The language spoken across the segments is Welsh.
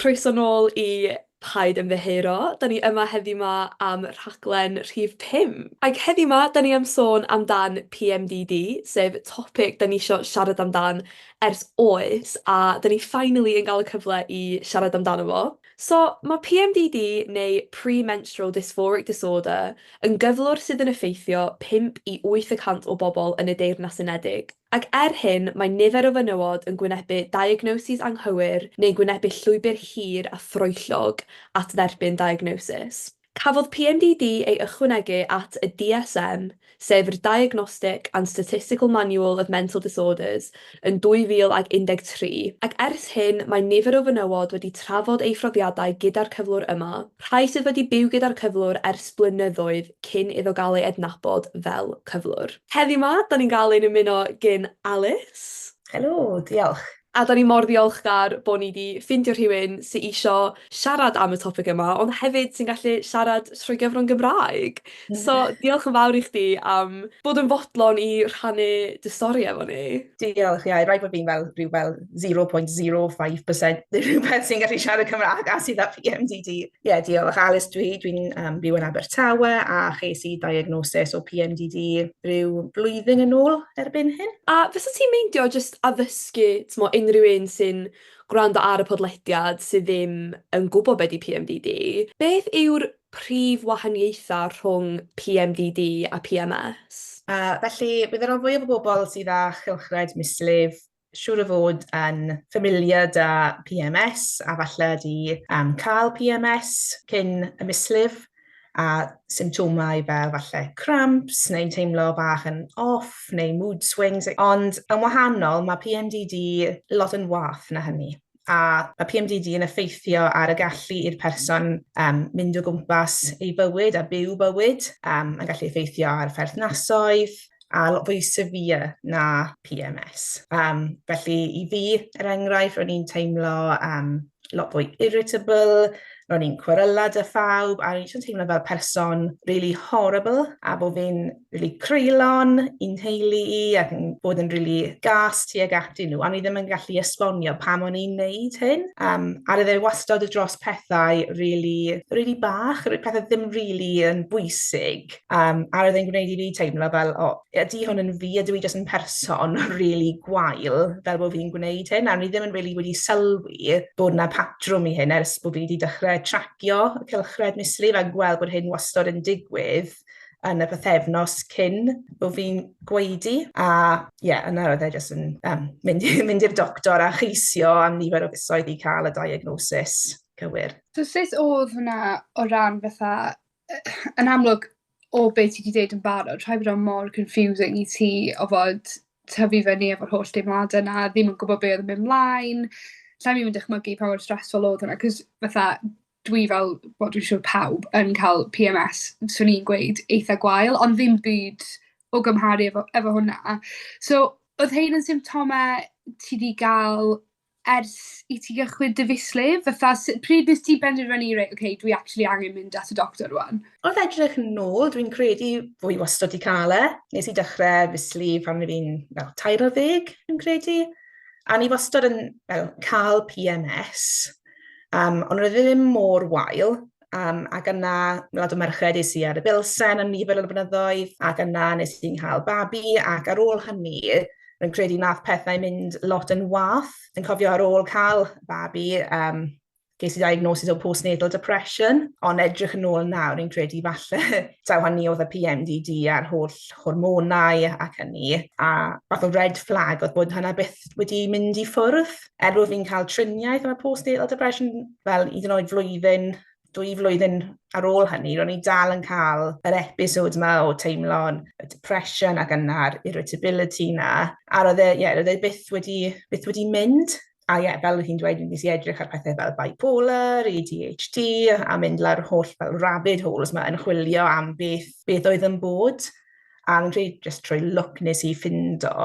croeso nôl i Paid Ymddiheuro. Da ni yma heddiw 'ma am rhaglen rhif 5. Ac heddiw 'ma, da ni am sôn amdan PMDD, sef topic da ni isio siarad amdan ers oes, a da ni finally yn gael y cyfle i siarad amdano fo. So, mae PMDD, neu Premenstrual Dysphoric Disorder, yn gyflwr sydd yn effeithio 5 i 8 y cant o bobl yn y Deyrnas Unedig. Ac er hyn, mae nifer o fenywod yn gwynebu diagnoses anghywir neu'n gwynebu llwybr hir a throellog at dderbyn diagnosis. Cafodd PMDD ei ychwanegu at y DSM, sef yr Diagnostic and Statistical Manual of Mental Disorders, yn 2013, ac ers hyn mae nifer o fenywod wedi trafod eu phrofiadau gyda'r cyflwr yma, rhai sydd wedi byw gyda'r cyflwr ers blynyddoedd cyn iddo gael ei adnabod fel cyflwr. Heddiw 'ma, 'dan ni'n gael ein ymuno gin Alys. Helo, diolch. A 'dan ni mor ddiolchgar bo' ni 'di ffindio rhywun sy isio siarad am y topic yma, ond hefyd sy'n gallu siarad trwy gyfrwng Gymraeg. So diolch yn fawr i chdi am bod yn fodlon i rhannu dy stori efo ni. Diolch, ie, rhaid bod fi'n fel rhyw fel 0.05% neu rhywbeth sy'n gallu siarad Cymraeg a sydd â PMDD. Ie, yeah, diolch. Alys dwi, dwi'n byw yn Abertawe a ches i diagnosis o PMDD rhyw blwyddyn yn ôl erbyn hyn. A fysa ti'n meindio jyst addysgu t'mo' unrhyw un sy'n gwrando ar y podlediad sydd ddim yn gwybod be' 'di PMDD, beth yw'r prif wahaniaethau rhwng PMDD a PMS? Felly, bydd y rhan fwyaf o bobl sydd â chylchred mislif siŵr o fod yn familiar 'da PMS a falle 'di cael PMS cyn y mislif a symptomau fel falle cramps neu'n teimlo bach yn off neu mood swings. Ond yn wahanol, mae PMDD lot yn wath na hynny. A mae PMDD yn effeithio ar y gallu i'r person mynd o gwmpas ei bywyd a byw bywyd. Mae'n gallu effeithio ar pherthnasoedd, a lot fwy severe na PMS. Felly i fi, er enghraifft, ro'n i'n teimlo lot fwy irritable, ro'n i'n cweryla 'da phawb, a ro'n i'n teimlo fel person really horrible, a bod fi'n really creulon i'n nheulu i, ac yn bod yn really gas tuag atyn nhw, a o'n i ddim yn gallu esbonio pam o'n i'n neud hyn. A roedd e wastad dros pethau really, really bach, pethau ddim really yn bwysig. A roedd e'n gwneud i fi teimlo fel, o, ydy hwn yn fi, ydw i jyst yn person really gwael fel bod fi'n gwneud hyn? A o'n i ddim yn really wedi sylwi bod 'na patrwm i hyn ers bod fi wedi dechrau tracio y cylchred mislif a gweld bod hyn wastad yn digwydd yn y pythefnos cyn bod fi'n gwaedu. A ie, yeah, yna roedd e jyst yn mynd, mynd i'r doctor a cheisio am nifer o fisoedd i cael y diagnosis cywir. So sut o'dd hwnna o ran fatha yn amlwg o be' ti 'di deud yn barod rhaid bod o mor confusing i ti o fod tyfu fyny efo'r holl deimlade 'na ddim yn gwbo be' o'dd yn myn' mlaen. Llai'm even dychmygu pa mor stressful o'dd hwnna 'c'os fatha dwi fel wel dwi'n siŵr pawb yn ca'l Pee Em Ess swn i'n gweud eitha gwael ond ddim byd o gymharu efo hwnna. So o'dd rhein yn symptome ti 'di ga'l ers i ti gychwyn dy fislif? Fatha pryd nes ti benderfynu reit okay dwi actually angen mynd at y doctor rŵan? Wrth edrych nôl, dwi'n credu fwy wastad 'di cael e. Nes i dechrau mislif pan o'n i'n fel 13, dwi'n credu. A o'n i wastad yn fel cael PMS, ond oedd e ddim mor wael. Ac yna, lot o merched es i ar y bilsen am nifer o blynyddoedd, ac yna nes i'n cael babi, ac ar ôl hynny, rwy'n credu nath pethau mynd lot yn wath. Yn cofio ar ôl cael babi, ges i diagnosis o postnatal depression, ond edrych yn ôl nawr, rwy'n credu falle taw hynny oedd y PMDD a'r holl hormonau ac hynny, a fath o red flag oedd bod hynna byth wedi mynd i ffwrdd. Er bod fi'n cael triniaeth am y postnatal depression, fel hyd yn oed flwyddyn, 2 flwyddyn ar ôl hynny, ro'n i dal yn cael yr episodes 'ma o teimlo'n y depression ac yna'r irritability 'na. A roedd e, ie, roedd e byth wedi, byth wedi mynd. A ie, fel oedd hi'n dweud, nes i edrych ar pethau fel bipolar, ADHD, a mynd lawr holl fel rabbit holes 'ma yn chwilio am beth, beth oedd yn bod. A fi'n credu jyst trwy lwc nes i ffindo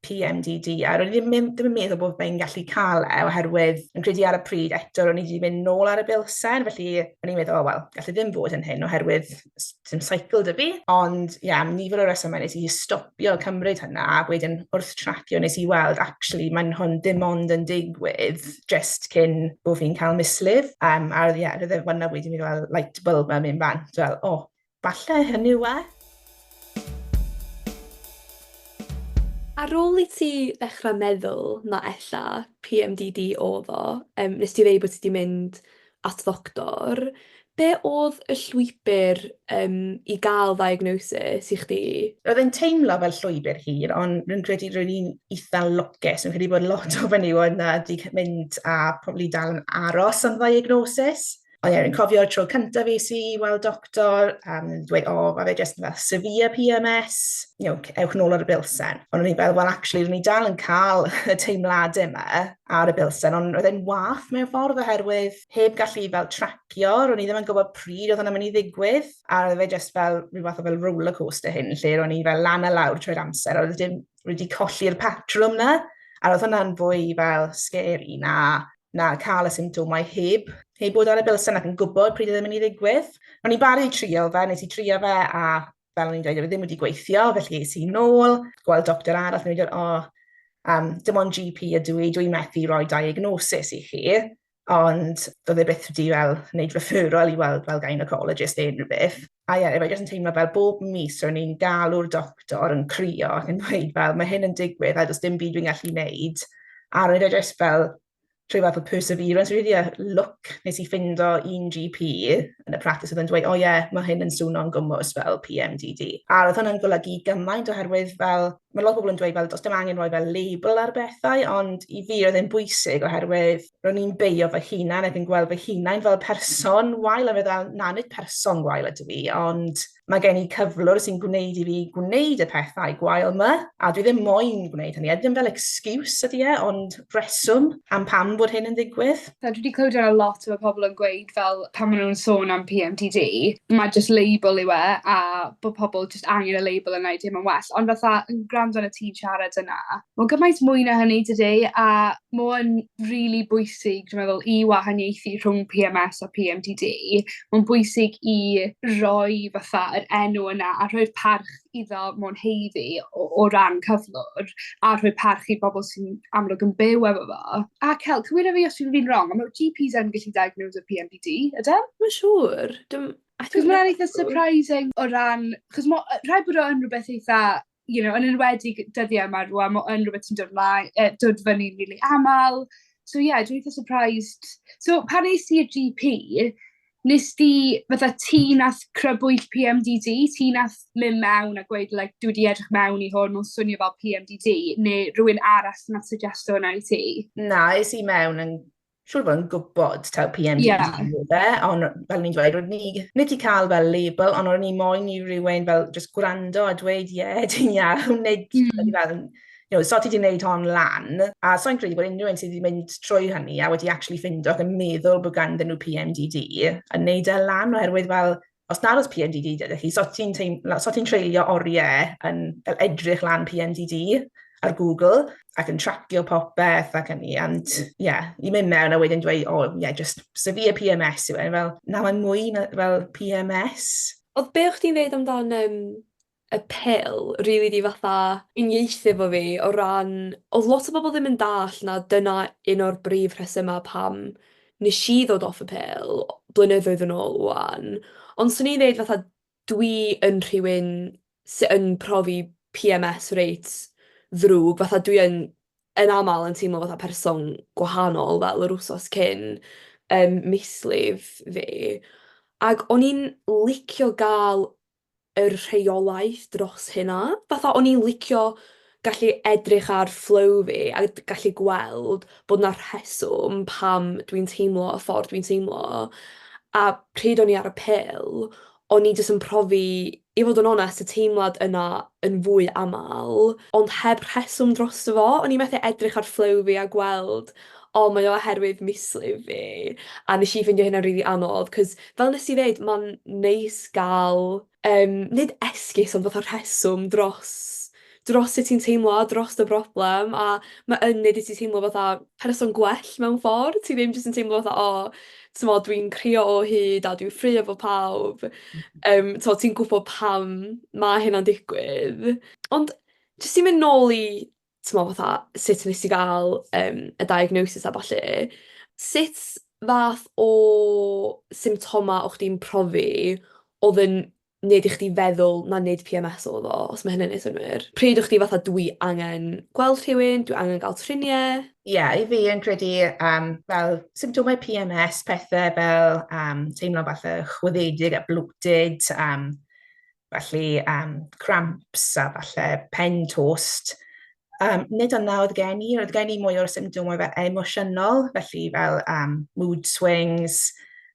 PMDD a ro'n i ddim, ddim yn meddwl bod fe'n gallu cael e oherwydd yn credu ar y pryd eto ro'n i wedi mynd nôl ar y bilsen felly o'n i'n meddwl, oh, wel, gallu ddim fod yn hyn oherwydd dim cycle 'da fi. Ond ie, yeah, am nifer o resymau nes i stopio cymryd hynna a wedyn wrth tracio nes i weld actually mae'n hwn dim ond yn digwydd just cyn bod fi'n cael mislif. Um, a ie, yeah, roedd e fyna wedi mynd fel light bulb yn mynd bant, fel, oh, falle hynny yw e. Ar ôl i ti ddechrau meddwl na ella PMDD oedd o, yym, wnest ti ddeud bod ti 'di mynd at ddoctor. Be oedd y llwybr yym i gael diagnosis i chdi? Roedd e'n teimlo fel llwybr hir, ond rwy'n credu ro'n i'n eitha lwcus. Rwy'n credu bod lot o fenywod 'na 'di mynd a probably dal yn aros am ddiagnosis. Ond ie, rwy'n cofio'r tro cyntaf es i i weld doctor, um, dweud, o, oh, mae fe jyst fel severe PMS, you know, ewch nôl ar y bilsen. Ond o'n i fel, well, actually, ro'n i dal yn cael y teimladau yma ar y bilsen, ond roedd e'n wath mewn ffordd oherwydd heb gallu fel tracio, ro'n i ddim yn gwybod pryd oedd hwnna'n mynd i ddigwydd, a roedd fe jyst fel rhyw fath o fel roller coaster hyn, lle ro'n i fel lan a lawr trwy'r amser, a roedd dim wedi colli'r patrwm na, a roedd hwnna'n fwy fel scary na na cael y symptomau heb, heb bod ar y bilsen ac yn gwybod pryd oedd e'n mynd i ddigwydd. O'n i'n barod i trio fe, nes i trio fe a fel o'n i'n dweud, oedd e ddim wedi gweithio, felly es i nôl, gweld doctor arall, yn dweud, o, um, dim ond GP ydw i, dwi'n methu rhoi diagnosis i chi, ond doedd e byth wedi fel wneud referral i weld fel gynecologist neu unrhyw beth. A ie, yeah, jyst yn teimlo fel bob mis ro'n i'n galw'r doctor yn crio ac yn dweud fel mae hyn yn digwydd a does dim byd dwi'n gallu wneud. A roedd e jyst fel trwy fath o perseverance, really a luck nes i ffindo un GP yn y practice oedd yn dweud, o oh, ie, yeah, mae hyn yn swno'n gwmws fel PMDD. A roedd hwnna'n golygu gymaint oherwydd fel, mae lot o bobl yn dweud fel, does dim angen rhoi fel label ar bethau, ond i fi roedd e'n bwysig oherwydd ro'n i'n beio fy hunan ac yn gweld fy hunain fel person wael a feddwl, na, nid person gwael ydw i, ond mae gen i cyflwr sy'n gwneud i fi gwneud y pethau gwael yma, a dwi ddim moyn gwneud hynny. A ddim fel excuse ydy e, ond reswm am pam bod hyn yn ddigwydd. Na, dwi 'di clywed hwnna lot o pobl yn gweud fel pan ma' nw'n sôn am PMTD, ma' jyst label yw e, a bo' pobol jyst angen y label yna i teimlo'n well. Ond fatha, yn gwrando arnat ti'n siarad yna, ma'n gymaint mwy na hynny dydi? A ma' o'n rili bwysig dwi meddwl i wahaniaethu rhwng PMS a PMTD. Ma'n bwysig i roi fatha yr enw yna a rhoi'r parch iddo mo'n haeddu o o ran cyflwr a rhoi parch i bobol sy'n amlwg yn byw efo fo. A Cel, cywiro fi os dwi'n wrong on' ma' GPs yn gallu diagnoso PMDD ydyn? Ma'n siŵr. Dwi'm... I 'C'os ma' wnna'n eitha surprising o ran 'chos mo- yy rhaid bod o yn rwbeth eitha you know yn enwedig dyddie yma rŵan ma' yn rwbeth sy'n dod mlaen yy dod fyny'n rili amal. So ie dwi eitha surprised. So pan es ti i'r Gee Pee nes di fatha ti nath crybwyll Pee Em Dee Dee ti nath myn' mewn a gweud like dwi 'di edrych mewn i hwn ma'n swnio fel Pee Em Dee Dee ne' rywun arall nath sygesto hwnna i ti? Na, es i mewn yn siŵr o fod yn gwybod taw PMDD yeah. oedd e, ond fel ni'n dweud, roedd ni, nid i cael fel label, ond roedd ni moyn i rywun fel just gwrando a dweud, ie, yeah, ti'n iawn, nid mm. fel, you know, so ti wedi gwneud hon lan, a so'n credu bod unrhyw un sydd wedi mynd trwy hynny a wedi actually ffindo ac yn meddwl bod ganddyn nhw PMDD yn neud e lan oherwydd fel os nad oes PMDD gyda chi, so ti'n so ti'n treulio oriau yn fel edrych lan PMDD ar Google ac yn tracio popeth ac hynny, and yeah, i mynd mewn a wedyn dweud, oh yeah, just severe PMS yw e, fel, na, mae'n mwy na fel PMS. Oedd be o'ch chdi'n ddeud amdan um, y pil rili 'di fatha uniaethu efo fi o ran odd lot o bobol ddim yn dallt na dyna un o'r brif rhesyma pam nesh i ddod off y pil blynyddoedd yn ôl ŵan. Ond swn i'n ddeud fatha dwi yn rhywun sy yn profi PMS reit ddrwg fatha dwi yn yn amal yn teimlo fatha person gwahanol fel yr wsos cyn yym mislif fi ag o'n i'n licio ga'l yr rheolaeth dros hynna. Fatha o'n i'n licio gallu edrych ar flow fi a gallu gweld bod 'na rheswm pam dwi'n teimlo y ffordd dwi'n teimlo. A pryd o'n i ar y pil, o'n i jyst yn profi, i fod yn onest, y teimlad yna yn fwy aml, ond heb rheswm drosto fo. O'n i methu edrych ar flow fi a gweld, o mae o oherwydd mislif fi. A wnes i ffeindio hynna'n rili anodd 'cos fel wnes i ddeud, mae'n neis gael, yym, nid esgus ond fatha rheswm dros dros sut ti'n teimlo a dros dy broblem a ma' yn neud i ti teimlo fatha person gwell mewn ffordd. Ti ddim jyst yn teimlo fatha 'o t'mod dwi'n crio o hyd a dwi'n ffraeo efo pawb'. T'od ti'n gwbod pam ma' hynna'n digwydd. Ond jyst i mynd nôl i t'mo' fatha sut nes ti ga'l yym y diagnosis a ballu, sut fath o symptoma o' chdi'n profi odd yn neud i chdi feddwl na nid PMS odd o, os ma' hynna'n neud synnwyr? Pryd o' chdi fatha dwi angen gweld rhywun, dwi angen ga'l trinieth? Ie, i fi yn credu um, fel symptomau PMS, pethau fel um, teimlo falle chwyddedig a bloated, um, felly um, cramps a falle pen tost. Um, nid yna oedd gen i, oedd gen i mwy o'r symptomau fel emosiynol, felly fel um, mood swings,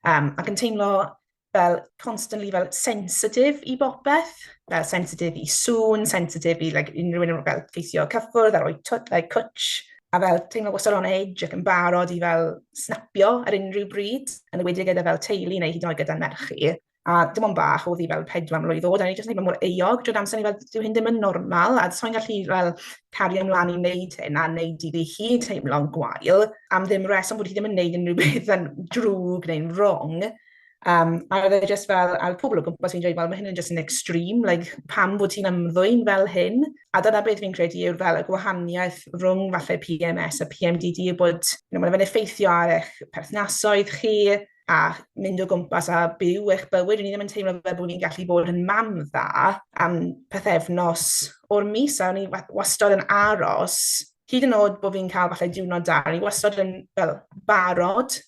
um, ac yn teimlo fel constantly fel sensitif i bopeth, fel sensitif i sŵn, sensitif i like, unrhyw un fel geisio cyffwrdd a rhoi twt, like, cwtch, a fel teimlo wastad on edge ac yn barod i fel snapio ar unrhyw bryd, yn enwedig gyda fel teulu neu hyd yn oed gyda'n merch i. A dim ond bach oedd hi fel 4 mlwydd oed, a o'n i jyst yn teimlo mor euog drwy'r amser, o'n i fel, dyw hyn ddim yn normal, a sa i'n gallu fel cario ymlaen i wneud hyn a wneud iddi hi teimlo'n gwael am ddim reswm bod hi ddim yn wneud unrhyw beth yn drwg neu'n wrong. A oedd e jyst fel, a pobl o gwmpas fi'n dweud, wel, mae hyn yn just yn extreme, like, pam bod ti'n ymddwyn fel hyn? A dyna beth fi'n credu yw'r fel y gwahaniaeth rhwng falle PMS a PMDD yw bod, you know, mae fe'n effeithio ar eich perthnasoedd chi, a mynd o gwmpas a byw eich bywyd. O'n i ddim yn teimlo fel bod fi'n gallu bod yn mam dda am pythefnos o'r mis, a o'n i wastad yn aros, hyd yn oed bod fi'n cael falle diwrnod da, o'n i wastad yn fel barod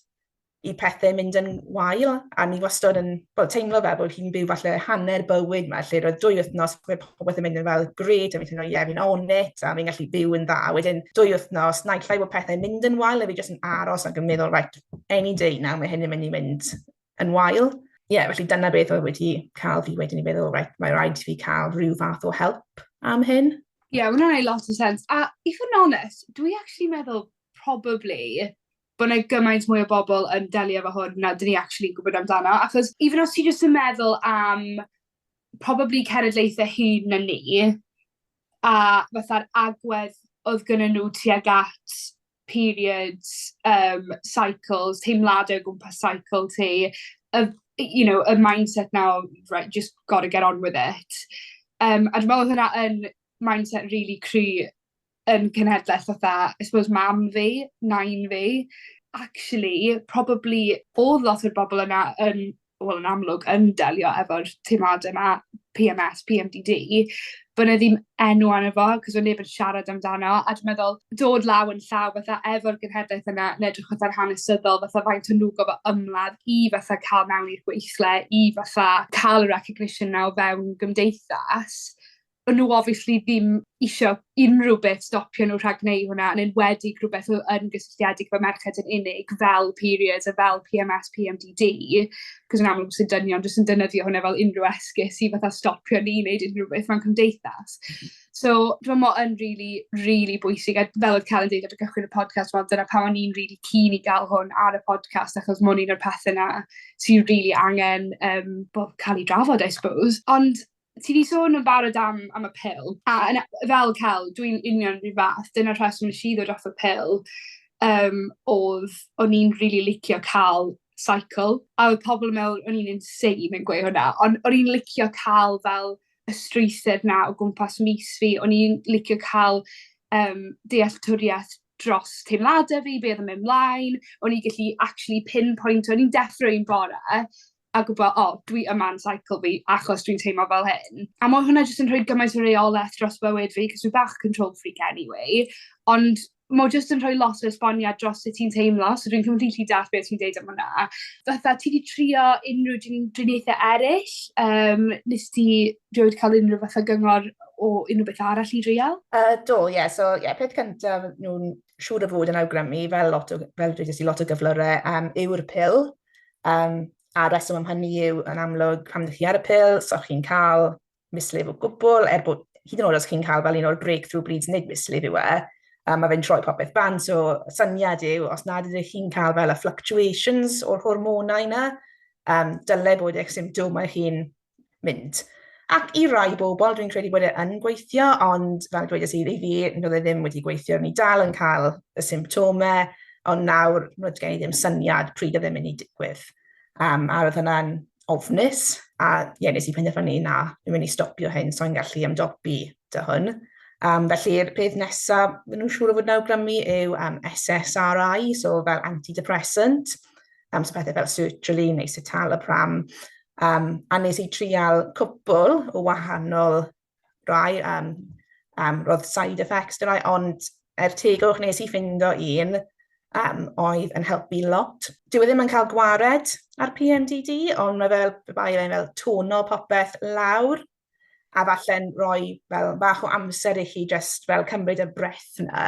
i pethau mynd yn wael, a ni wastad yn well, teimlo fel bod hi'n byw falle hanner bywyd yma, lle roedd 2 wythnos lle popeth yn mynd yn fel gret, a fi'n teimlo, ie, fi'n on it, a fi'n gallu byw yn dda. Wedyn, 2 wythnos, naill ai bod pethau'n mynd yn wael, a fi jyst yn aros ac yn meddwl, right, any day now, mae hyn yn mynd i mynd yn wael. Ie, yeah, felly dyna beth oedd wedi cael fi wedyn i meddwl, right, mae rhaid i fi cael rhyw fath o help am hyn. Ie, yeah, mae hwnna'n neud lot o sense. A i fod yn onest, dwi actually meddwl probably bo' 'na gymaint mwy o bobol yn delio efo hwn na 'dyn ni actually gwbod amdano achos even os ti jyst yn meddwl am probably cenedlaethe hŷn na ni a fatha'r agwedd o'dd gynnyn n'w tuag at periods cycles teimlade o gwmpas cycle ti y y mindset 'na o right just gotta get on with it. A dwi me'wl o'dd hwnna yn mindset rili cry yn cenhedleth fatha I suppose mam fi, nain fi. Actually probably o'dd lot o'r bobol yna yn wel yn amlwg yn delio efo'r teimlade 'ma, PMS, PMDD, bo' 'na ddim enw arno fo 'c'os o' neb yn siarad amdano a dwi meddwl dod law yn llaw fatha efo'r genhedlaeth yna yn edrych fatha'r hanesyddol fatha faint o' n'w gofo ymladd i fatha ca'l mewn i'r gweithle i fatha ca'l y recognition 'na o fewn gymdeithas o'n n'w obviously ddim isio unryw beth stopio n'w rhag neu' hwnna yn enwedig rhwbeth o' yn gysylltiedig efo merched yn unig fel periods a fel PMS PMDD 'cos yn amlwg sa dynion jyst yn defnyddio hwnna fel unryw esgus i fatha stopio ni neud unryw beth mewn cymdeithas. So dwi me'wl ma' o yn rili rili bwysig a fel o'dd Celen deud ar y cychwyn y podcast wel dyna pam o'n i'n rili keen i ga'l hwn ar y podcast achos ma' o'n un o'r pethe 'na sy rili angen bo- ca'l 'i drafod I suppose. Ond ti 'di sôn yn barod am y pil a yn a- fel Cel dwi'n union 'run fath dyna'r rheswm nesh i ddod off y pil o'dd o'n i'n rili licio ca'l cycle a o'dd pobol yn me'wl o'n i'n insane yn gweu' hwnna on' o'n i'n licio ca'l fel y strwythur 'na o gwmpas mis fi o'n i'n licio ca'l dealltwrieth dros teimlade fi, be' o'dd yn myn' mlaen, o'n i gallu actually pinpointo o'n i'n deffro un bore a gwbo o dwi yma yn cycle fi achos dwi'n teimlo fel hyn. A ma' hwnna jyst yn rhoi gymaint o reoleth dros bywyd fi 'cos dwi bach control freak anyway ond ma' o jyst yn rhoi lot o esboniad dros sut ti'n teimlo so dwi'n completely dallt beth ti'n deud am hwnna. Fatha ti 'di trio unryw driniaethe eryll? Nes ti rioed ca'l unryw fath o gyngor o unryw beth arall i drial? Do ie yeah, so ie yeah, peth cyntaf nhw'n siŵr o fod yn awgrymu fel lot o, fel dweud i, lot o gyflyrau yw'r pil. A reswm am hynny yw, yn amlwg, pan ydych chi ar y pil, so chi'n cael mislif o gwbl, er bod hyd yn oed os chi'n cael fel un o'r breakthrough bleeds, nid mislif yw e, mae fe'n troi popeth bant, so y syniad yw, os nad ydych chi'n cael fel y fluctuations o'r hormonau yna, dyle bod eich symptomau chi'n mynd. Ac i rai bobl, dwi'n credu bod e yn gweithio, ond fel dweud i fi, roedd e ddim wedi gweithio. Ni dal yn cael y symptomau, ond nawr roedd gen i ddim syniad pryd oedd e'n mynd i digwydd. A roedd hwnna'n ofnus, a ie, nes i penderfynu na, dwi'n mynd i stopio hyn, so i'n gallu ymdopi 'da hwn. Felly'r peth nesaf maen nhw'n siŵr o fod yn awgrymu yw SSRI, so fel antidepressant, so pethau fel sertraline neu citalopram. A nes i trial cwpl o wahanol rai, roedd side effects 'da rai, ond er tegwch nes i ffindo un oedd yn helpu lot. Dyw e ddim yn cael gwared ar PMDD, ond mae fel, bai fe'n fel tono popeth lawr, a falle'n rhoi fel bach o amser i chi just fel cymryd y breath 'na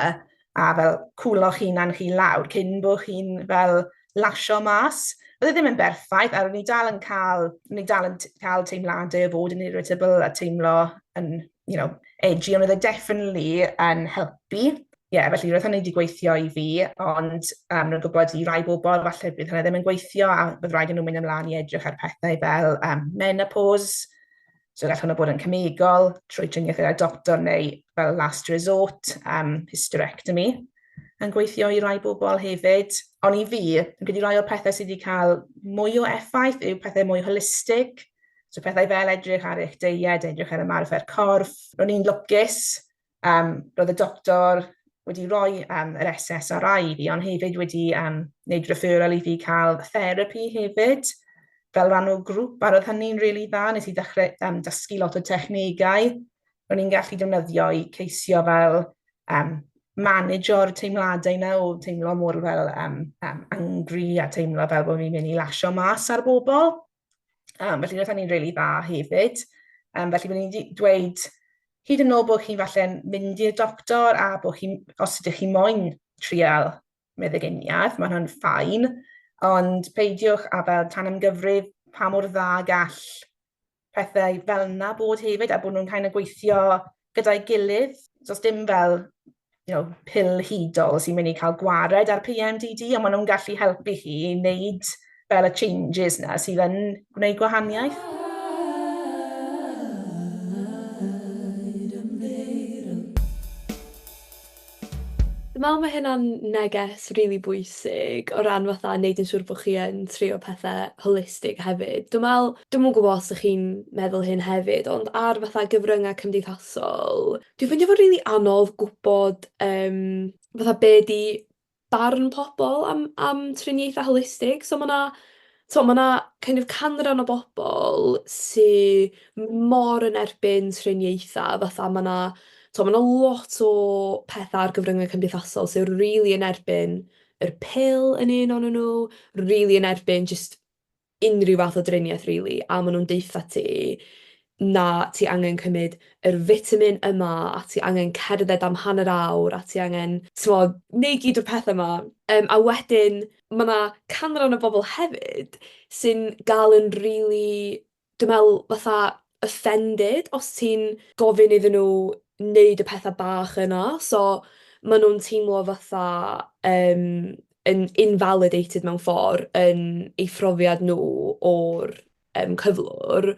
a fel cwlo'ch hunan chi lawr cyn bod chi'n fel lasio mas. Oedd e ddim yn berffaith, a ro'n i dal yn cael, o'n i dal yn cael teimladau o fod yn irritable a teimlo yn, edgy, ond oedd e definitely yn helpu. Ie, yeah, felly roedd hynny wedi gweithio i fi, ond rwy'n gwybod i rai bobl falle bydd hynny ddim yn gweithio a bydd rhaid i nhw mynd ymlaen i edrych ar pethau fel menopause. So gall hwnna bod yn cemegol, trwy triniaeth gyda doctor neu fel last resort, hysterectomy yn gweithio i rai bobl hefyd. Ond i fi, yn credu rai o'r pethau sydd wedi cael mwy o effaith yw pethau mwy holistig. So pethau fel edrych ar eich deiet, edrych ar ymarfer corff. Ro'n i'n lwcus, roedd y doctor wedi rhoi yr SSRI i fi, ond hefyd wedi wneud referral i fi cael therapi hefyd, fel rhan o grŵp, a roedd hynny'n rili really dda. Nes i ddechrau dysgu lot o technegau ro'n i'n gallu defnyddio i ceisio fel manageo'r teimladau yna o teimlo mor fel angry a teimlo fel bod fi'n mynd i lasio mas ar bobl. Felly roedd hynny'n rili dda hefyd. Felly byddwn i'n dweud hyd yn oed bod chi'n falle'n mynd i'r doctor a bod chi'n, os ydych chi moyn trial meddyginiaeth, mae hwnna'n fine, ond peidiwch â fel tanamgyfrif pa mor dda gall pethau fel yna bod hefyd, a bod nhw'n kind of gweithio gyda'i gilydd. Does dim fel pil hudol sy'n mynd i cael gwared ar PMDD, ond maen nhw'n gallu helpu chi i wneud fel y changes 'na sydd yn gwneud gwahaniaeth. Dwi'n meddwl ma' hynna'n neges rili bwysig o ran fatha neud yn siŵr bo' chi yn trio pethe holistig hefyd. Dwi me'wl, dwi'm yn gwbo os 'dych chi'n meddwl hyn hefyd ond ar fatha gyfrynga cymdeithasol dwi'n ffeindio fo rili anodd gwbod yym fatha be' 'di barn pobol am triniaethau holistig. So ma' 'na t'mo' ma' 'na kind of canran o bobol sy mor yn erbyn triniaethau, fatha ma' 'na t'mo' ma' 'na lot o petha ar gyfryngau cymdeithasol sy rili yn erbyn yr pil yn un ohonyn nhw, rili yn erbyn jyst unrhyw fath o driniaeth rili, a maen nhw'n deutha ti na, ti angen cymryd yr fitamin yma a ti angen cerdded am hanner awr a ti angen, t'mod, neud gyd o'r pethe 'ma. A wedyn ma' 'na canran o bobl hefyd sy'n ga'l yn rili, dwi'n me'wl, fatha offended os ti'n gofyn iddyn nhw wneud y petha bach yna. So maen nhw'n teimlo fatha yn invalidated mewn ffordd yn eu phrofiad nhw o'r cyflwr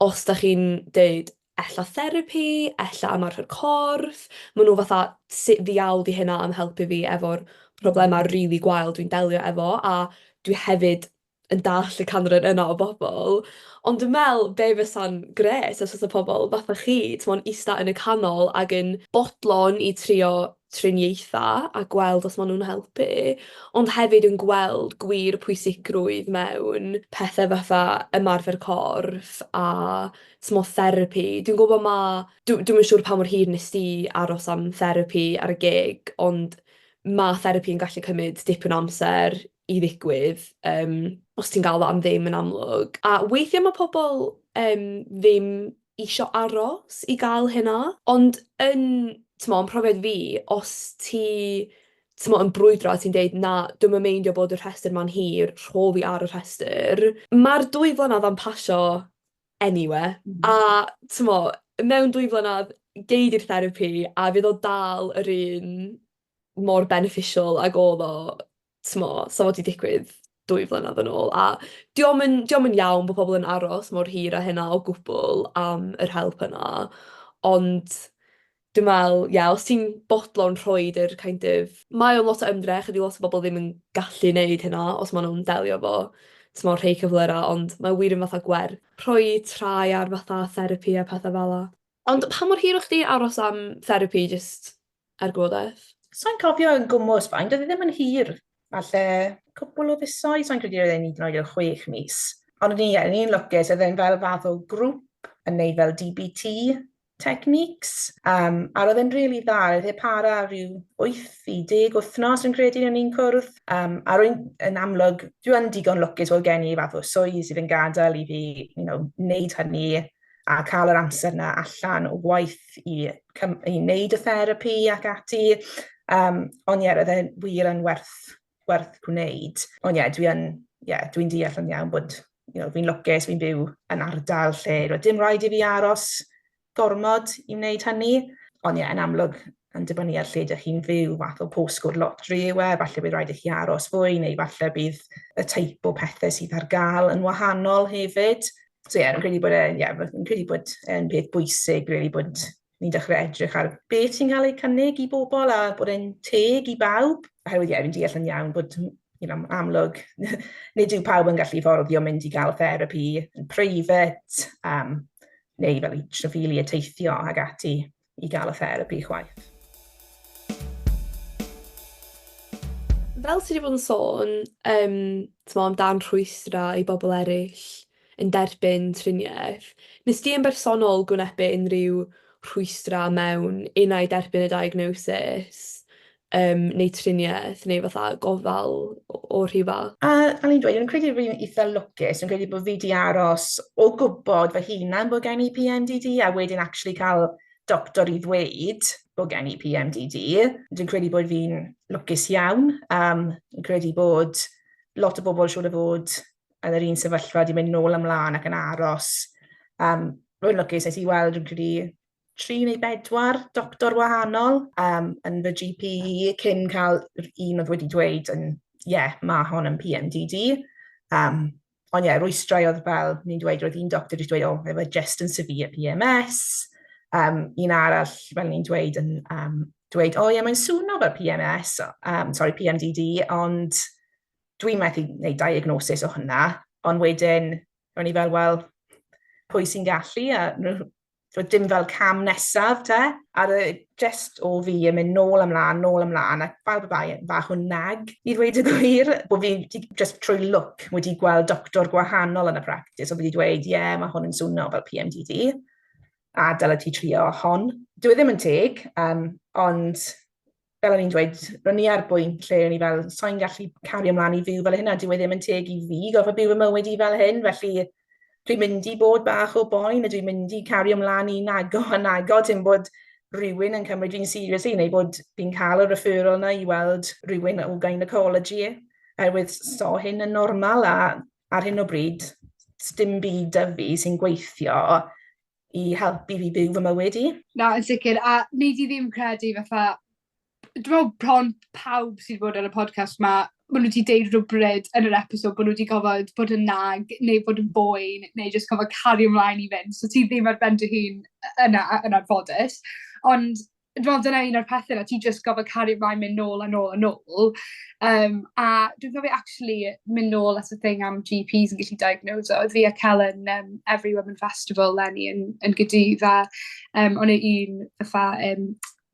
os dach chi'n deud ella therapi, ella ymarfer corff, maen nhw fatha "sut ddiawl 'di hynna am helpu fi efo'r problemau rili gwael dwi'n delio efo?" A dwi hefyd yn dallt y canran yna o bobl, ond dwi'n meddwl be fysa'n grêt os fysa pobl fatha chi, timod, yn ista yn y canol ac yn bodlon i trio triniaethau a gweld os maen nhw'n helpu, ond hefyd yn gweld gwir pwysigrwydd mewn pethe fatha ymarfer corff a timod therapi. Dwi'n gwybod ma'... Dwi'm yn siŵr pa mor hir wnest ti aros am therapi ar y gig, ond ma' therapi yn gallu cymryd dipyn o amser i ddigwydd, os ti'n gael o am ddim yn amlwg. A weithiau ma' pobl ddim isio aros i gael hynna, ond yn, timod, yn profiad fi, os ti, timod, yn brwydro a ti'n deud "Na, dwi'm yn meindio bod y rhestr 'ma'n hir, rho fi ar y rhestr", ma'r 2 flynedd yn pasio anyway. A timod, mewn 2 flynedd gei di'r therapi a fydd o dal yr un mor beneficial ag oedd o, timod, 'sa fo 'di digwydd. 2 flynedd yn ôl, a 'di o'm yn iawn bod pobl yn aros mor hir â hynna o gwbl am yr help yna, ond dwi'n meddwl, ie, os ti'n bodlon rhoid yr kind of... Mae o'n lot o ymdrech a 'di lot o bobl ddim yn gallu wneud hynna os maen nhw'n delio efo, t'mo', rhei cyflyrau, ond mae wir yn fatha gwerth rhoi try ar fatha therapi a pethe fel 'a. Ond pa mor hir o'ch chdi aros am therapi, jyst er gwybodaeth? Sa i'n cofio yn gwmws faint, oedd e ddim yn hir. Falle cwpl o fisoedd, sa i'n credu oedd e'n hyd yn oed yn 6 mis. Ond o'n i'n lwcus, oedd e'n fel fath o grŵp yn neud fel DBT techniques. A roedd e'n rili dda, roedd e para rhyw 8 i 10 wythnos yn credu o'n i'n cwrdd. A rwy'n yn amlwg, dwi yn digon lwcus bod gen i fath o swydd sydd yn gadael i fi wneud hynny a cael yr amser yna allan o waith i wneud y therapi ac ati. Ond ie, roedd e'n wir yn werth gwneud. Ond ie, dwi'n deall yn iawn bod fi'n lwcus, fi'n byw yn ardal lle roedd dim rhaid i fi aros gormod i wneud hynny. Ond ie, yn amlwg, yn dibynnu ar lle ydych chi'n fyw, fath o postcode lottery yw e, falle bydd rhaid i chi aros fwy, neu falle bydd y teip o pethau sydd ar gael yn wahanol hefyd. So ie, fi'n credu bod e'n peth bwysig, really, bod ni'n dechrau edrych ar beth sy'n cael ei cynnig i bobl a bod e'n teg i bawb. Oherwydd ie, fi'n deall yn iawn bod amlwg, nid yw pawb yn gallu fforddio mynd i gael therapi yn private, neu fel i trafeilio, teithio ag ati i gael y therapi chwaith. Fel ti wedi bod yn sôn t'mo', amdan rhwystrau i bobl eraill yn derbyn triniaeth, nes di yn bersonol gwynebu unrhyw rhwystrau mewn unai derbyn y diagnosis neu triniaeth neu fatha gofal o rhyw fath? A fel ni'n dweud, dwi'n credu fi'n eitha lwcus, dwi'n credu bod fi wedi aros o gwybod fy hunan bod gen i PMDD a wedyn actually cael doctor i ddweud bod gen i PMDD. Dwi'n credu bod fi'n lwcus iawn. Dwi'n credu bod lot o bobl siŵr o fod yn yr un sefyllfa wedi mynd nôl ymlaen ac yn aros. Rwy'n lwcus, nes i weld, dwi'n credu, tri neu bedwar doctor wahanol yn fy GP cyn cael un oedd wedi dweud yn, ie, yeah, mae hon yn PMDD. Ond ie, yeah, rwystrau oedd fel, ni'n dweud, roedd un doctor wedi dweud, "Oh, efo just yn severe PMS." Un arall, fel ni'n dweud, yn dweud, "Oh ie, yeah, mae'n swno fel PMS, sorry, PMDD, ond dwi'n methu gwneud diagnosis o hwnna." Ond wedyn, o'n i fel, "Wel, pwy sy'n gallu?" A roedd dim fel cam nesaf te. A just o fi yn mynd nôl ymlaen, nôl ymlaen, a fel bai bach o nag, i ddweud y gwir, bod fi just trwy lwc wedi gweld doctor gwahanol yn y practice, oedd wedi dweud, "Ie, yeah, mae hwn yn swno fel PMDD, a dyle ti trio hon." Dwi e ddim yn teg, ond fel o'n i'n dweud, ro'n i ar bwynt lle o'n i fel, "Sa'n gallu cario ymlaen i fyw fel hyn, a dyw e ddim yn teg i fi gorfod byw fy mywyd i fel hyn, felly dwi'n mynd i bod bach o boen a dwi'n mynd i cario ymlaen i nago a nago, ti'n bod rhywun yn cymryd fi'n seriously neu bod fi'n cael y referral yna i weld rhywun o gynecology, oherwydd so hyn yn normal a ar hyn o bryd dim byd 'da fi sy'n gweithio i helpu fi byw fy mywyd i." Na, yn sicr, a nei di ddim credu fatha, dwi'n meddwl bron pawb sydd bod ar y podcast 'ma, ma' n'w 'di deud rhywbryd yn yr episode bod nhw wedi gofod bod yn nag neu bod yn boen neu jyst gofod cario ymlaen i fynd. So ti ddim ar ben dy hun yna yn anffodus. Ond dwi'n meddwl dyna un o'r pethe 'na, ti jyst gofod cario ymlaen mynd nôl a nôl a nôl. A dwi'n cofio actually mynd nôl at y thing am GPs yn gallu diagnoso. Oedd fi a Kel yn Every Woman Festival leni yn Gaerdydd a o'n 'na un fatha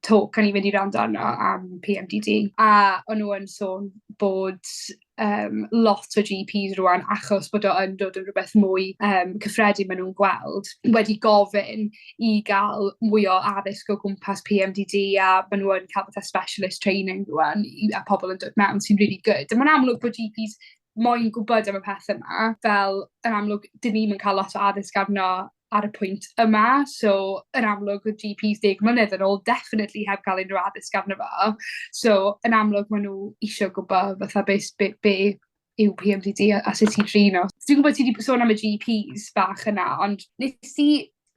talk o'n i'n mynd i wrando arno am PMDD a o'n nhw yn sôn bod lot o GPs rŵan, achos bod o yn dod yn rhywbeth mwy cyffredin maen nhw'n gweld, wedi gofyn i gael mwy o addysg o gwmpas PMDD a maen nhw yn cael fatha specialist training rŵan a pobl yn dod mewn sy'n really good. A mae'n amlwg bod GPs moyn gwybod am y peth yma, fel yn amlwg, dyn ni'm yn cael lot o addysg arno ar y pwynt yma, so yn amlwg oedd GPs 10 mlynedd yn ôl definitely heb cael unrhyw addysg arno fo. So yn amlwg maen nhw isio gwybod fatha be yw PMDD a sut i drin o. Dwi'n gwybod ti wedi sôn am y GPs bach yna, ond nes ti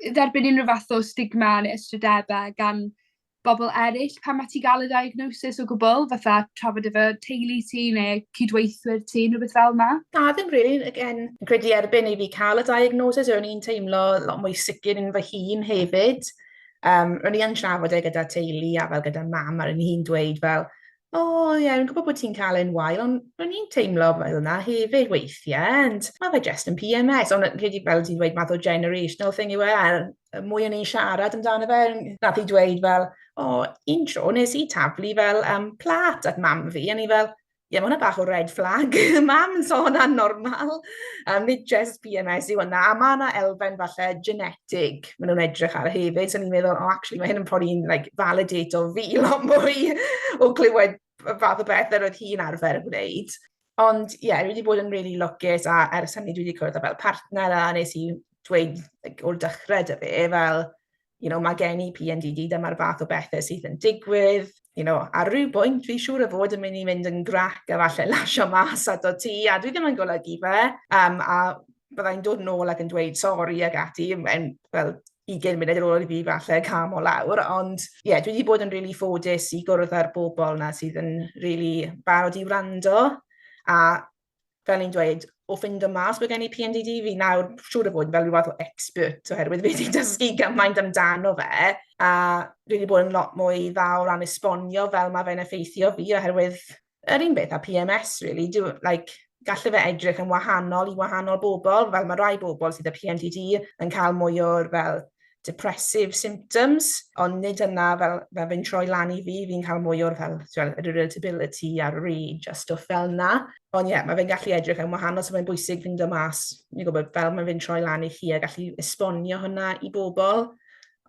dderbyn unrhyw fath o stigma neu ystrydebau gan bobol eryll pan ma' ti ga'l y diagnosis o gwbwl fatha trafod efo teulu ti ne' cydweithwyr ti ne' rwbeth fel 'na? Na ddim rili again fi'n credu erbyn i fi ca'l y diagnosis o'n i'n teimlo lot mwy sicr yn fy hun hefyd. Um, ro'n i yn trafod e gyda teulu a fel gyda mam a ro'n hi'n dweud fel o oh, ie, yeah, fi'n gwybod bod ti'n cael e'n wael, ond ro'n i'n teimlo fel yna hefyd weithiau, and mae fe just yn PMS, ond credu fel ti'n dweud, math o generational thing yw e, a mwy o'n i'n siarad amdano fe, nath i dweud fel, o, oh, un tro nes i taflu fel um, plat at mam fi, a ni fel, ie, yeah, mae hwnna bach o red flag, mam, so hwnna'n normal. Um, nid just PMS yw hwnna, a mae yna elfen falle genetig maen nhw'n edrych ar hefyd, so ni'n meddwl, oh, actually, mae hyn yn probably like, validate o fi lot mwy o clywed y fath o beth yr oedd hi'n arfer gwneud. Ond ie, yeah, dwi wedi bod yn really lwcus a ers hynny dwi wedi cwrdd â fel partner a nes i dweud like, o'r dechrau dy fe fel, you know, mae gen i PMDD, dyma'r fath o bethau sydd yn digwydd, you know, ar ryw bwynt fi siŵr o fod yn mynd i fynd yn grac a falle lasio mas ato ti, a dwi ddim yn golygu fe, um, a byddai'n dod nôl ac yn dweud sori ac ati, yn, fel 20 munud ar ôl i fi falle cam o lawr, ond ie, yeah, dwi wedi bod yn really ffodus i gwrdd â'r bobl na sydd yn really barod i wrando, a fel ni'n dweud, o ffindo mas bod gen i PMDD, fi nawr siŵr o fod fel rhyw fath o expert oherwydd fi wedi dysgu gymaint amdano fe, a dwi wedi bod yn lot mwy dda o ran esbonio fel mae fe'n effeithio fi oherwydd yr un beth â PMS really, do, like, gallu fe edrych yn wahanol i wahanol bobl, fel mae rai bobl sydd â PMDD yn cael mwy o'r fel depressive symptoms, ond nid yna fel, fel fe'n troi lan i fi, fi'n cael mwy o'r fel, fel yr irritability a'r rage a stwff fel yna. Ond ie, yeah, mae fe'n gallu edrych yn wahanol, so mae'n bwysig fynd o mas, ni'n gwybod, fel mae fe'n troi lan i chi a gallu esbonio hwnna i bobl.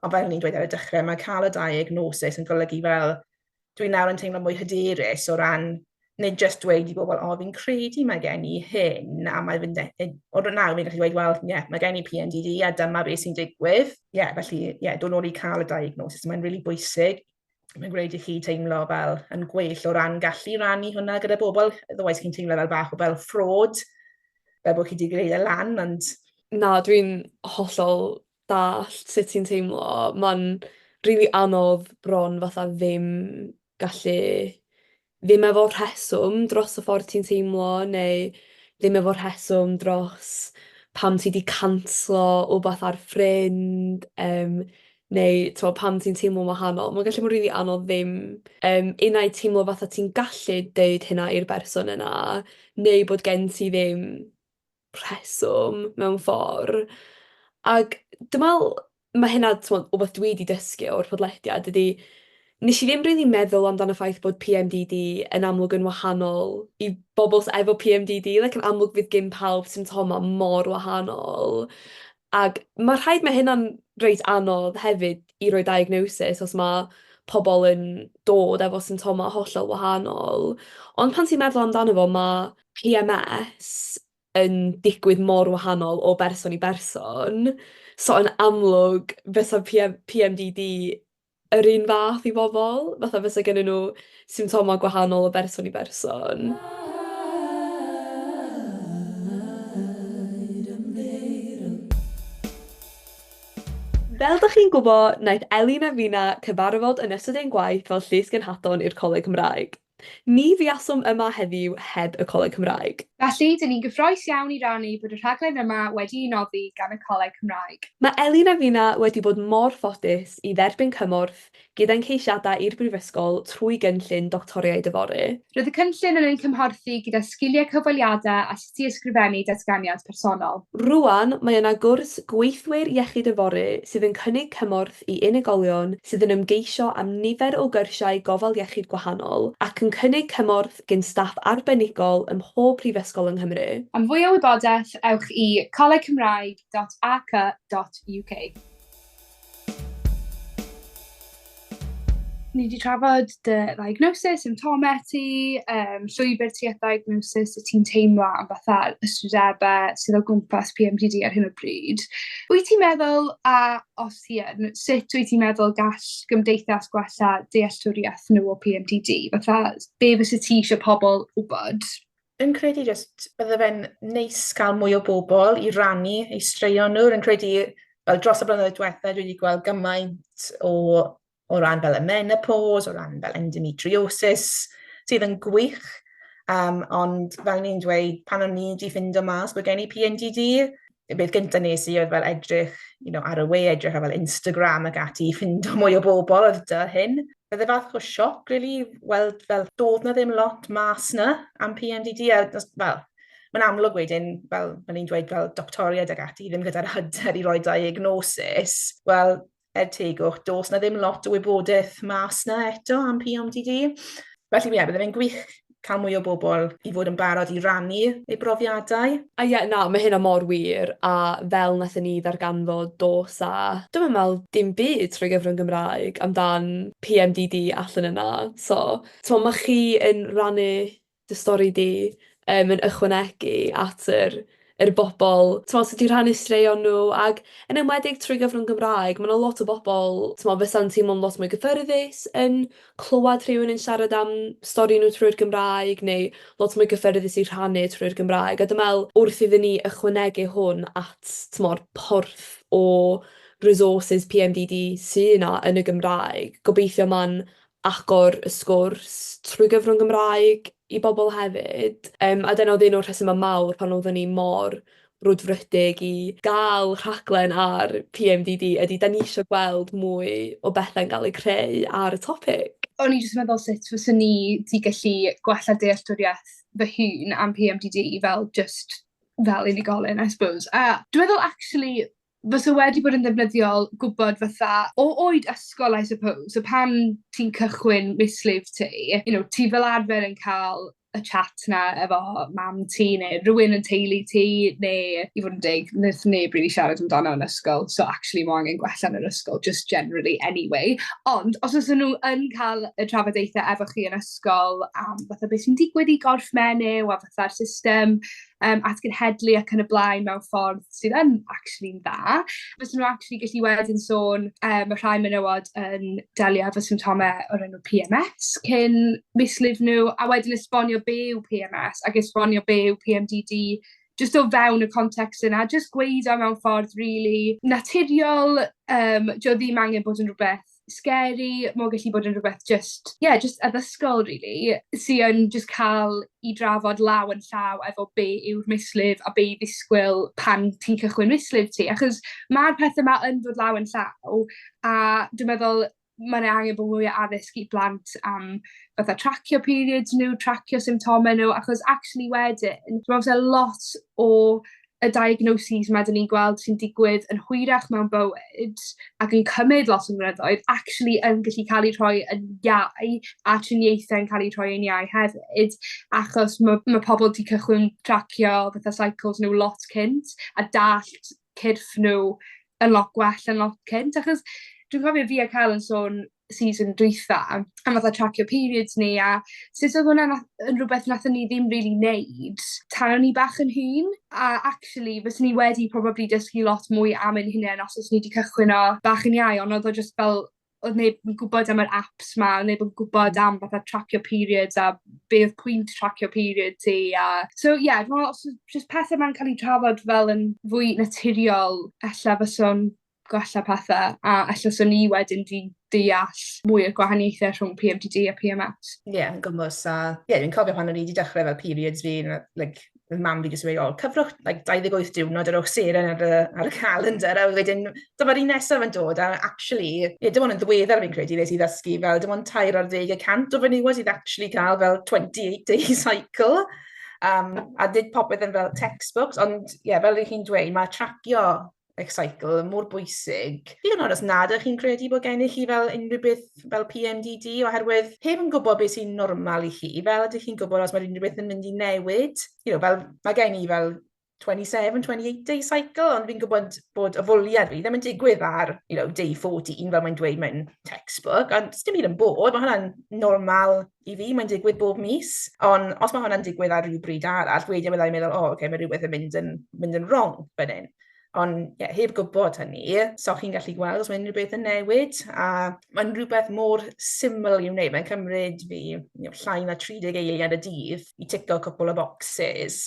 Ond fel ni'n dweud ar y dechrau, mae cael y diagnosis yn golygu fel dwi nawr yn teimlo mwy hyderus o ran nid just dweud i bobl, o, fi'n credu mae gen i hyn, a mae fynd, e, o nawr fi'n gallu dweud, wel, ie, yeah, mae gen i PMDD a dyma beth sy'n digwydd. Ie, yeah, felly, ie, yeah, dod nôl i cael y diagnosis, mae'n really bwysig. Mae'n gwneud i chi teimlo fel yn gwell o ran gallu rannu hwnna gyda bobl, otherwise chi'n teimlo fel bach o fel fraud, fel bod chi wedi gwneud e lan, ond... Na, dwi'n hollol dallt sut ti'n teimlo. Ma'n rili anodd bron fatha ddim gallu ddim efo rheswm dros y ffordd ti'n teimlo neu ddim efo rheswm dros pam ti 'di canslo wbath ar ffrind yym neu t'mo' pam ti'n teimlo'n wahanol. Ma'n gallu bod rili anodd ddim yym unai teimlo fatha ti'n gallu deud hynna i'r berson yna neu bod gen ti ddim rheswm mewn ffor'. Ag dwi me'wl ma' hynna t'mod wbath dwi 'di dysgu o'r podlediad ydi nesh i ddim rili meddwl amdan y ffaith bod PMDD yn amlwg yn wahanol i bobl sy efo PMDD like yn amlwg fydd gin pawb symptoma mor wahanol ag ma' rhaid ma' hynna'n reit anodd hefyd i roi diagnosis os ma' pobol yn dod efo symptoma hollol wahanol ond pan ti'n meddwl amdano fo ma' PMS yn digwydd mor wahanol o berson i berson, so yn amlwg fysa PM PMDD yr un fath i bobl, fatha fysa gennyn nhw symptomau gwahanol o berson i berson. Fel dach chi'n gwybod, wnaeth Elin a finna cyfarfod yn ystod ein gwaith fel llys genhadon i'r Coleg Cymraeg. Ni fuaswn yma heddiw heb y Coleg Cymraeg. Felly, dyn ni'n gyffrous iawn i rannu bod y rhaglen yma wedi'i noddi gan y Coleg Cymraeg. Mae Elin a finna wedi bod mor ffodus i dderbyn cymorth gyda'n ceisiadau i'r Brifysgol trwy gynllun Doctoriaid Yfory. Roedd y cynllun yn ein cymhorthu gyda sgiliau cyfweliadau a sut i ysgrifennu datganiad personol. Rŵan, mae yna gwrs Gweithwyr Iechyd Yfory sydd yn cynnig cymorth i unigolion sydd yn ymgeisio am nifer o gyrsiau gofal iechyd gwahanol ac yn cynnig cymorth gin staff arbenigol ym mhob prifysgol yng Nghymru. Am fwy o wybodaeth, ewch i colegcymraeg dot ac dot uk. Ni 'di trafod dy ddiagnosis, symptome ti, yym llwybyr ti at ddiagnosis, sut ti'n teimlo am fatha ystrydebe sydd o gwmpas PMDD ar hyn o bryd. Wyt ti'n meddwl, a os ti yn, sut wyt ti'n meddwl gall gymdeithas gwella dealltwriaeth nhw o PMDD? Fatha, be fysa ti eisiau pobl wybod? Yn credu jyst bydde fe'n neis cael mwy o bobl i rannu eu straeon nhw. Rwy'n credu, fel dros y blynyddoedd diwetha, dwi wedi gweld gymaint o o ran fel y menopause, o ran fel endometriosis, sydd yn gwych. Ond fel ni'n dweud, pan o'n i wedi ffindo mas bod gen i PMDD, y beth gyntaf nes i oedd fel edrych ar y we, edrych ar fel Instagram ac ati i ffindo mwy o bobl oedd 'da hyn. Bydde fath o sioc, really, weld fel doedd na ddim lot mas na am PMDD, a fel, mae'n amlwg wedyn, fel maen ni'n dweud, fel doctoriaid ac ati, ddim gyda'r hyder i roi diagnosis, wel, er tegwch, does na ddim lot o wybodaeth mas na eto am PMDD. Felly, ie, bydde fe'n gwych cael mwy o bobl i fod yn barod i rannu eu brofiadau. A ie, na, mae hynna mor wir, a fel wnaethon ni ddarganfod dos a, dwi'm yn meddwl dim byd trwy gyfrwng Gymraeg amdan PMDD allan yna. So, timod, ma' chi yn rannu dy stori di yn ychwanegu at yr yr bobl, t'mod, sy 'di rhannu straeon nhw, ac yn enwedig trwy gyfrwng Gymraeg, ma' 'na lot o bobl, t'mod, fysa'n teimlo'n lot mwy gyffyrddus yn clywed rhywun yn siarad am stori nhw trwy'r Gymraeg, neu lot mwy gyffyrddus i rhannu trwy'r Gymraeg. A dwi'n meddwl wrth iddyn ni ychwanegu hwn at, t'mod, porth o resources PMDD sy 'na yn y Gymraeg, gobeithio ma'n agor y sgwrs trwy gyfrwng Gymraeg i bobl hefyd. A dyna oedd un o'r rhesymau mawr pan oeddwn ni mor brwdfrydig i gael rhaglen ar PMDD ydy dan ni isio gweld mwy o bethau'n cael eu creu ar y topic. O'n i jyst yn meddwl sut fyswn i 'di gallu gwella dealltwriaeth fy hun am PMDD fel jyst fel unigolyn I suppose. A dwi'n meddwl actually fysa wedi bod yn ddefnyddiol gwbod fatha o oed ysgol I suppose, so pan ti'n cychwyn mislif ti, ti fel arfer yn ca'l y chat 'na efo mam ti neu rywun yn teulu ti neu i fod yn deg, neth neb rili siarad amdano yn ysgol, so actually ma' angen gwella yn yr ysgol just generally anyway. Ond os o's nhw yn ca'l y trafodaethe efo chi yn ysgol am fatha beth sy'n digwydd i gorff menyw a fatha'r system atgenhedlu ac yn y blaen mewn ffordd sydd yn actually'n dda, fysen nhw actually gallu wedyn sôn ma' rhai menywod yn delio efo symptome o'r enw PMS cyn mislif nhw, a wedyn esbonio be' yw PMS ac esbonio be' yw PMDD jyst o fewn y context yna, jyst gweud o mewn ffordd rili naturiol, 'di o ddim angen bod yn rwbeth scary, ma' o gallu bod yn rwbeth jyst ie jyst addysgol rili, sy yn jyst ca'l 'i drafod law yn llaw efo be' yw'r mislif a be' i ddisgwyl pan ti'n cychwyn mislif ti achos ma'r pethe 'ma yn dod law yn llaw a dwi meddwl ma' 'na angen bo' mwy o addysg i blant am fatha tracio periods n'w, tracio symptome n'w, achos actually wedyn dwi me'wl bysa lot o y diagnoses 'ma 'dyn ni'n gweld sy'n digwydd yn hwyrach mewn bywyd ac yn cymryd lot o flynyddoedd actually yn gallu ca'l 'u rhoi yn iau a triniaethe'n ca'l 'u rhoi yn iau hefyd achos ma' pobol 'di cychwyn tracio fatha cycles n'w lot cynt a dallt cyrff n'w yn lot gwell yn lot cynt achos dwi'n cofio fi a Kel yn sôn season dwytha am fatha tracio periods ni a sut oedd hwnna yn rwbeth nathon ni ddim rili neud tan o'n i bach yn hŷn a actually fyswn i wedi probably dysgu lot mwy am ein hunen os o's ni 'di cychwyn o bach yn iau on' o'dd o jyst fel o'dd neb yn gwbod am yr aps 'ma o' neb yn gwbod am fatha tracio periods a be' o'dd pwynt tracio period ti a so ie dwi me'wl os o's jyst pethe 'ma'n ca'l 'u trafod fel yn fwy naturiol ella fysa o'n gwella pethe a ella swn i wedyn 'di deall mwy o'r gwahaniaethe rhwng PMDD a PMS. Ie, yeah, yn gwmws a ie, yeah, dwi'n cofio pan o'n i wedi dechrau fel periods fi, like, oedd mam fi jyst yn dweud, "O, cyfrwch like, 28 diwrnod ar o'ch seren ar y calendar," a wedyn dyma'r un nesaf yn dod, a actually, ie, dim ond yn ddiweddar fi'n credu nes i ddysgu fel dim ond 30% o fenywod sydd actually cael fel 28 day cycle. A nid popeth yn fel textbooks, ond ie, yeah, fel ych chi'n dweud, mae tracio eich cycle yn mor bwysig. Hyd yn oed os nad ydych chi'n credu bod gennych chi fel unrhyw beth fel PMDD, oherwydd heb yn gwybod beth sy'n normal i chi, fel ydych chi'n gwybod os mae unrhyw beth yn mynd i newid. Fel, mae gen i fel 27, 28 day cycle, ond fi'n gwybod bod ofwliad fi ddim yn digwydd ar day 14, fel mae'n dweud mewn textbook, ond dim byd yn bod, mae hwnna'n normal i fi, mae'n digwydd bob mis, ond os mae hwnna'n digwydd ar ryw bryd arall, wedyn byddai'n meddwl, "O, oh, okay, mae rhywbeth yn mynd yn wrong fan hyn." Ond yeah, heb gwybod hynny, so chi'n gallu gweld os mae unrhyw beth yn newid, a mae'n rhywbeth mor syml i'w wneud. Mae'n cymryd fi llai na 30 eiliad y dydd i tico cwpl o boxes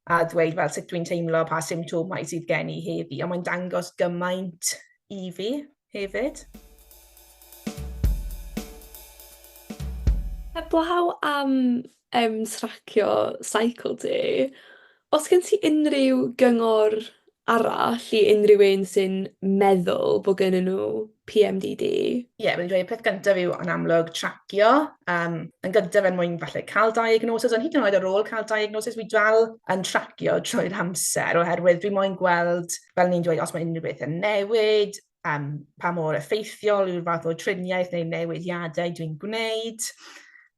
a dweud fel sut dwi'n teimlo, pa symptomau sydd gen i heddi, ond mae'n dangos gymaint i fi hefyd. Heblaw am yym tracio cycle ti, oes gen ti unrhyw gyngor arall i unrhyw un sy'n meddwl bod gennyn nhw PMDD? Ie, yeah, fi'n dweud peth gyntaf yw yn amlwg tracio. Yn gyntaf er mwyn falle cael diagnosis, ond hyd yn oed ar ôl cael diagnosis, fi dal yn tracio trwy'r amser oherwydd dwi moyn gweld, fel ni'n dweud, os mae unrhyw beth yn newid, pa mor effeithiol yw'r fath o triniaeth neu newidiadau dwi'n gwneud.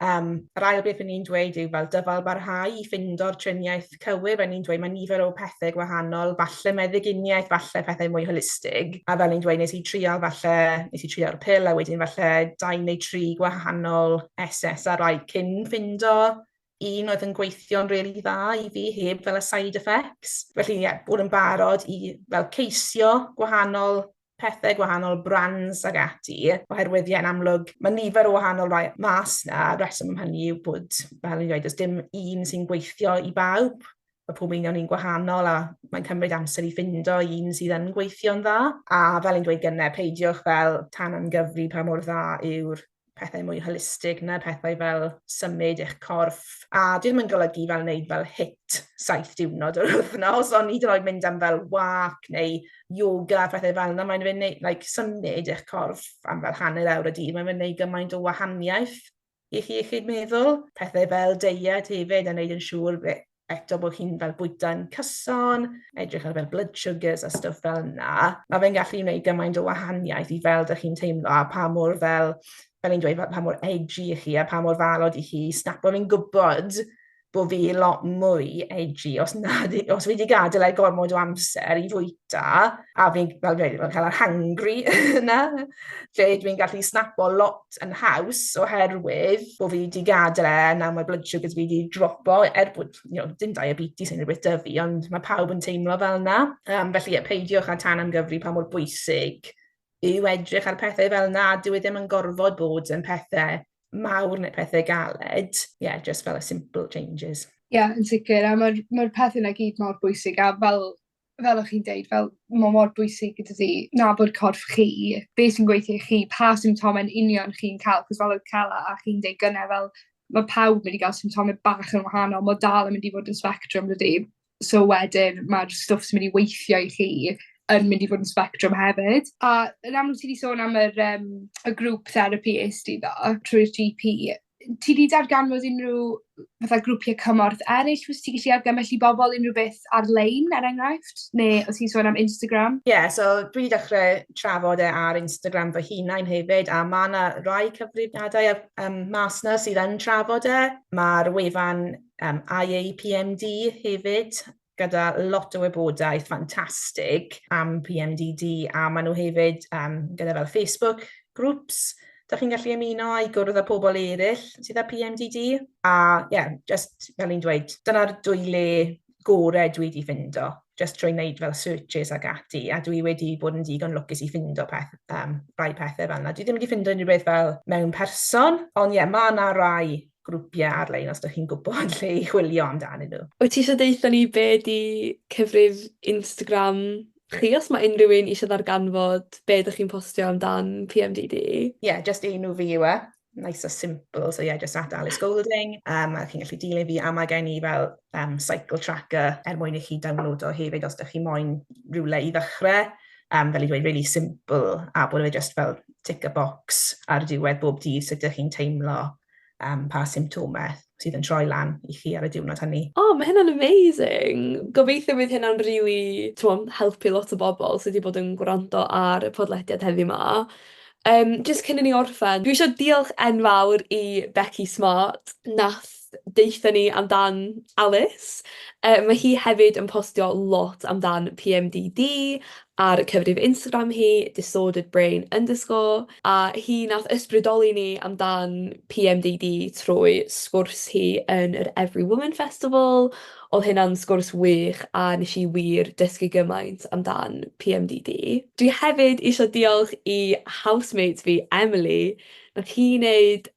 Yr ail beth ni'n dweud yw fel dyfal barhau i ffindo'r triniaeth cywir. Fel ni'n dweud, mae nifer o pethau gwahanol, falle meddyginiaeth, falle pethau mwy holistig. A fel ni'n dweud, nes i trial falle, nes i trial'r pil a wedyn falle 2 neu 3 gwahanol SSRI cyn ffindo un oedd yn gweithio'n rili dda i fi heb fel y side effects. Felly ie, yeah, bod yn barod i fel ceisio gwahanol pethau, gwahanol brands ag ati, oherwydd ie, yn amlwg, mae nifer o wahanol rai mas na, a'r reswm am hynny yw bod, fel ni'n dweud, does dim un sy'n gweithio i bawb. Mae pob un o'n ni'n gwahanol a mae'n cymryd amser i ffindo un sydd yn gweithio'n dda. A fel ni'n dweud gynnau, peidiwch fel tan yn gyfri pa mor dda yw'r pethau mwy holistig na pethau fel symud eich corff. A dwi ddim yn golygu fel wneud fel hit 7 diwrnod yr wythnos, ond hyd yn oed mynd am fel walk neu yoga, pethau fel yna, mae'n fynd like, symud eich corff am fel hanner awr y dydd, mae'n mynd wneud gymaint o wahaniaeth i chi iechyd meddwl. Pethau fel deiet hefyd, a wneud yn siŵr eto bod chi'n fel bwyta'n cyson, edrych ar fel blood sugars a stwff fel yna, mae fe'n gallu gwneud gymaint o wahaniaeth i fel dych chi'n teimlo a pa mor fel, fel ni'n dweud, pa mor edgy i chi a pa mor falod i chi snapo. Fi'n gwybod bod fi lot mwy edgy os, nad, os fi wedi gadael e gormod o amser i fwyta a fi'n fel, fel cael yr hangry yna, lle dwi'n gallu snapo lot yn haws oherwydd bod fi wedi gadael e, nawr mae blood sugars fi wedi dropo, er bod you know, dim diabetes neu rhywbeth 'da fi, ond mae pawb yn teimlo fel yna. Felly, ie, peidiwch â tan am gyfri pa mor bwysig yw edrych ar pethau fel yna, dyw e ddim yn gorfod bod yn pethau mawr neu pethau galed. Yeah, just fel y simple changes. Ie, yeah, yn sicr, a mae'r mae pethau yna gyd mor bwysig, a fel o'ch chi'n deud, fel ma' mor bwysig gyda ti nabod corff chi, beth sy'n gweithio i chi, pa symptomau'n union chi'n cael, cos fel oedd Cella a chi'n deud gynne, fel ma' pawb mynd i gael symptomau bach yn wahanol, ma' dal yn mynd i fod yn spectrum dydi? So wedyn ma'r stwff sy'n mynd i weithio i chi yn mynd i fod yn spectrum hefyd. A yn amlwg ti 'di sôn am yr yym y grŵp therapi est ti iddo trwy'r Gee Pee. Ti 'di darganfod unrhyw fatha grwpie cymorth eryll fyse ti gallu argymell i bobl, unrhyw beth ar-lein er enghraifft? Neu o't ti'n sôn am Instagram? Ie, yeah, so dwi wedi dechrau trafod e ar Instagram fy hunain hefyd, a mae yna rai cyfrifiadau mas yna sydd yn trafod e. Mae'r wefan IAPMD hefyd, gyda lot o wybodaeth ffantastig am PMDD, a maen nhw hefyd gyda fel Facebook groups da chi'n gallu ymuno a i gwrdd â pobl eraill sydd â PMDD. A ie, yeah, just fel ni'n dweud, dyna'r dwy le gorau dwi wedi ffindo, just trwy wneud fel searches ac ati, a dwi wedi bod yn digon lwcus i ffindo peth, rai pethau fel yna. Dwi ddim wedi ffindo unrhyw beth fel mewn person, ond ie, yeah, mae yna rai grwpiau ar-lein os ydych chi'n gwybod lle i chwilio amdanyn nhw. Wyt ti eisiau deutha ni be 'di cyfrif Instagram chi os mae unrhyw un eisiau ddarganfod be ydych chi'n postio amdan PMDD? Ie, yeah, just enw fi yw e. Nice a simple, so yeah, just at Alice Golding. A chi'n gallu dilyn fi, a mae gen i fel cycle tracker er mwyn i chi downloado hefyd os ydych chi moyn rhywle i ddechrau. Fel i dweud, really simple, a bod e just fel tick a box ar diwedd bob dydd sut ydych chi'n teimlo, pa symptomau sydd yn troi lan i chi ar y diwrnod hynny. O, oh, mae hynna'n amazing! Gobeithio bydd hynna'n really, t'mo', helpu lot o bobl sydd wedi bod yn gwrando ar y podlediad heddiw 'ma. Jyst cyn i ni orffen, dwi eisiau diolch enfawr i Becky Smart nath deutha ni amdan Alice. Mae hi hefyd yn postio lot amdan PMDD ar cyfrif Instagram hi, disorderedbrain underscore, a hi nath ysbrydoli ni amdan PMDD trwy sgwrs hi yn yr Every Woman Festival. Oedd hynna'n sgwrs wych a nes i wir dysgu gymaint amdan PMDD. Dwi hefyd eisiau diolch i housemate fi, Emily. Nath hi wneud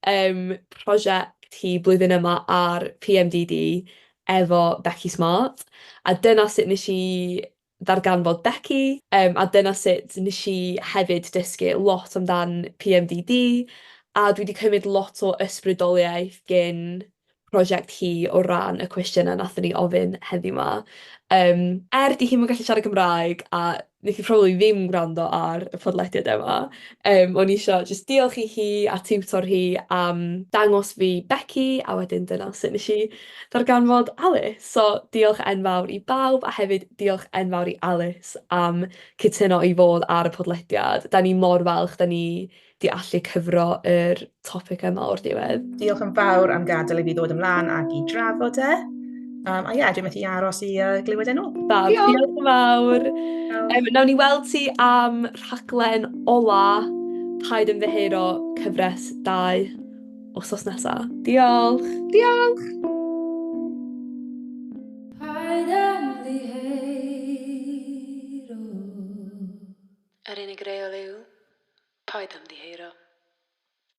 prosiect hi blwyddyn yma ar PMDD efo Becky Smart, a dyna sut nes i ddarganfod Becky, a dyna sut nes i hefyd dysgu lot amdan PMDD. A dwi 'di cymryd lot o ysbrydoliaeth gin prosiect hi o ran y cwestiynau wnaethon ni ofyn heddiw 'ma. Yym, er 'di hi'm yn gallu siarad Cymraeg a wneith hi probably ddim gwrando ar y podlediad yma, yym, o'n i isio jyst diolch i hi a tiwtor hi am dangos fi Becky a wedyn dyna sut wnes i ddarganfod Alys. So diolch enfawr i bawb a hefyd diolch enfawr i Alys am cytuno i fod ar y podlediad. Dan ni mor falch, dan ni 'di allu cyfro yr topic yma o'r diwedd. Diolch yn fawr am gadael i fi ddod ymlaen ac i drafod e. A ie, yeah, dwi'n methu aros i glywed e'n ôl. Fab, diolch yn fawr. Nawn ni weld ti am rhaglen ola Paid Ymddiheuro cyfres 2 wsos nesa. Diolch! Diolch! Paid ymddiheuro. Yr unig reol yw, paid ymddiheuro.